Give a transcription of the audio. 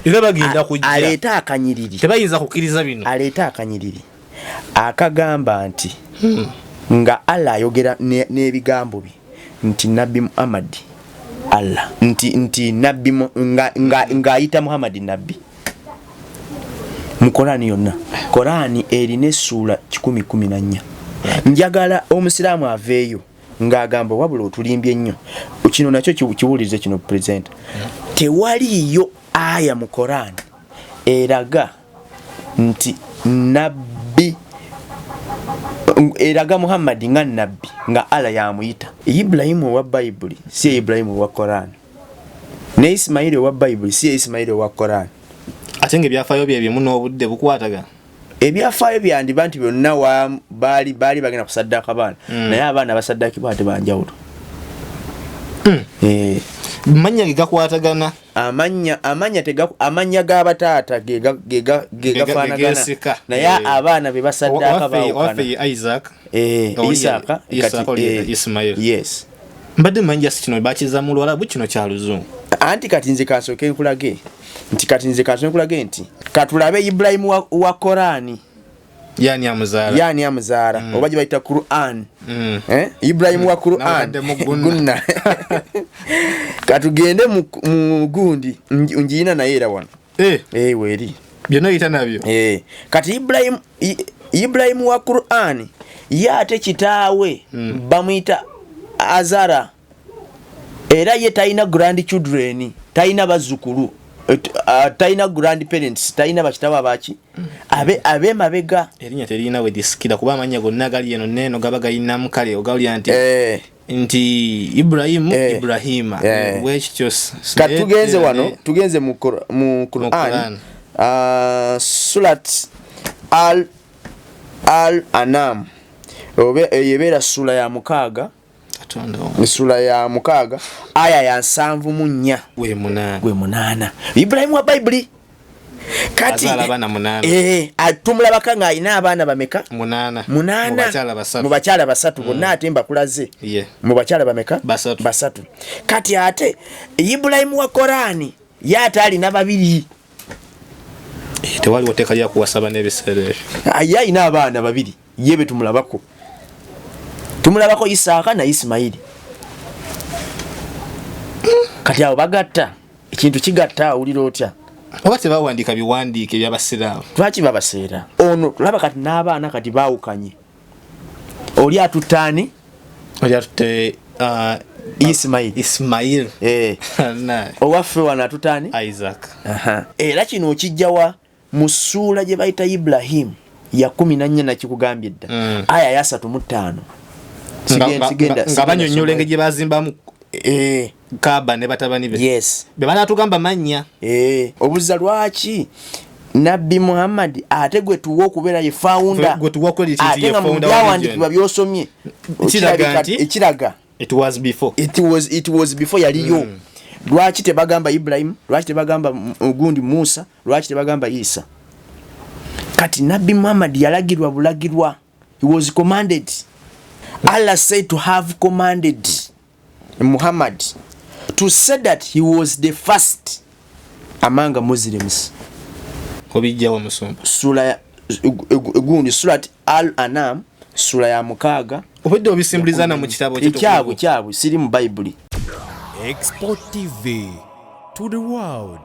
Era bagenda kujja. Aleete akanyiriri. Tebayinza kukkiriza bino. Aleete akanyiriri akagamba nti nga Allah ayogera n'ebigambo bye nti Nabbi Muhammad Allah nti Nabbi ng'ayita Muhammad Nabbi mu Korani yonna. Korani erina essuula 114. Njagala omusiraamu aveeyo ng'agamba wabula otulimbye nnyo. Kino nakyo kiwulirize kino presenter. Tewaliiyo aya mu Korani eraga nti nabbi, eraga Muhammad nga nabbi nga Allah yamuyita. Ibrahimu owa Bayibuli si ye Ibrahimu owa Korani, ne Isimayiri owa Bayibuli si ye Isimayiri owa Korani. Ate nga ebyafaayo bye bimu n'obudde bukwatagana. Ebyafaayo byandiba nti byonna baali bagenda kusaddaaka baana, naye abaana basaddaakibwa ate banjawulo. Mannya ge gakwatagana. Amannya g'abataata ge gafaanagana, naye abaana be basaddaaka baawukana. Owaffe Isaac. Isaaka, kati, Ismail. Yes. Mbadde mmanyi just kino bakiza mu Luwarabu, kino kya Luzungu. Anti kati nze kansooke nkulage nti katulabe Ibrahimu wa Korani. Yani amuzaala. Yani amuzaala. Oba gye bayita Quran. Ibrahimu wa Quran. Nawulidde mu Gunna. Gunna. Katugende mu gundi, njiyina naye era wano. Weeri. Byonna oyita nabyo. Kati Ibrahimu wa Quran ye ate kitaawe bamuyita Azara. Era ye talina grandchildren, talina bazzukulu, talina grandparents, talina bakitaawe abaki ab'emabega. Erinnya teririna we lisikira kuba amannya gonna gali eno n'eno gaba galinamu kale ogawulira nti nti Ibrahimu, Ibrahima. Bwe kityo Kati tugenze wano, tugenze mu Quran. Quran. Surat Al Anam. Obe, ebeera sula ya 6. Katonda wange. Sula ya 6, aya ya 74. Gwe 8. Gwe 8. Ibrahimu wa Bayibuli. Kati, azaala abaana 8. Tumulabaka ng'alina abaana bameka? 8. 8. Mu bakyala basatu. Mu bakyala basatu bonna ate mbakulaze. Mu bakyala bameka? 3. 3. Kati ate Ibrahimu wa Korani ye ate alina 2. Tewaliwo tteeka lya kuwasa bana ebiseera ebyo. Ye alina abaana 2, ye be tumulabako. Tumulabako Isaaka na Isimayiri. Kati abo bagatta, ekintu kigatta, awulira otya? Oba tebawandiika biwandiike eby'abasiraamu? Lwaki babaseera? Ono tulaba kati n'abaana kati baawukanye. Oli atutte ani? Oli atutte, Isimayiri. Isimayiri. Na. Owaffe wano atutte ani? Isaac. Era kino okijja wa mu ssuula gye bayita Ibrahim ya 14 nakikugambye dda. Aya ya 35. Nga banyonnyola engeri gye bazimbamu Kaaba ne batabani be. Yes. Be banaatugamba mannya. Obuuza lwaki Nabbi Muhammad ate gwe tuwa okubeera ye founder. Gwe tuwa credit nti Ate ye nga mu founder wa byawandiikibwa religion. by'osomye, Kiraga kirabika nti ekiraga. It was before. It was before yaliyo. Lwaki tebagamba Ibrahim? Lwaki tebagamba gundi Musa? Lwaki tebagamba Isa? Kati Nabbi Muhammad yalagirwa bulagirwa. He was commanded. Allah said to have commanded Muhammad to say that he was the first among Muslims. Obijjawa musumba. Sura ya gundi Surat Al-Anam, sura ya 6. Obwedde obisimbuliza mu kitabo kye Ekyabwe, kyabwe siri mu Bayibuli. Export TV to the world.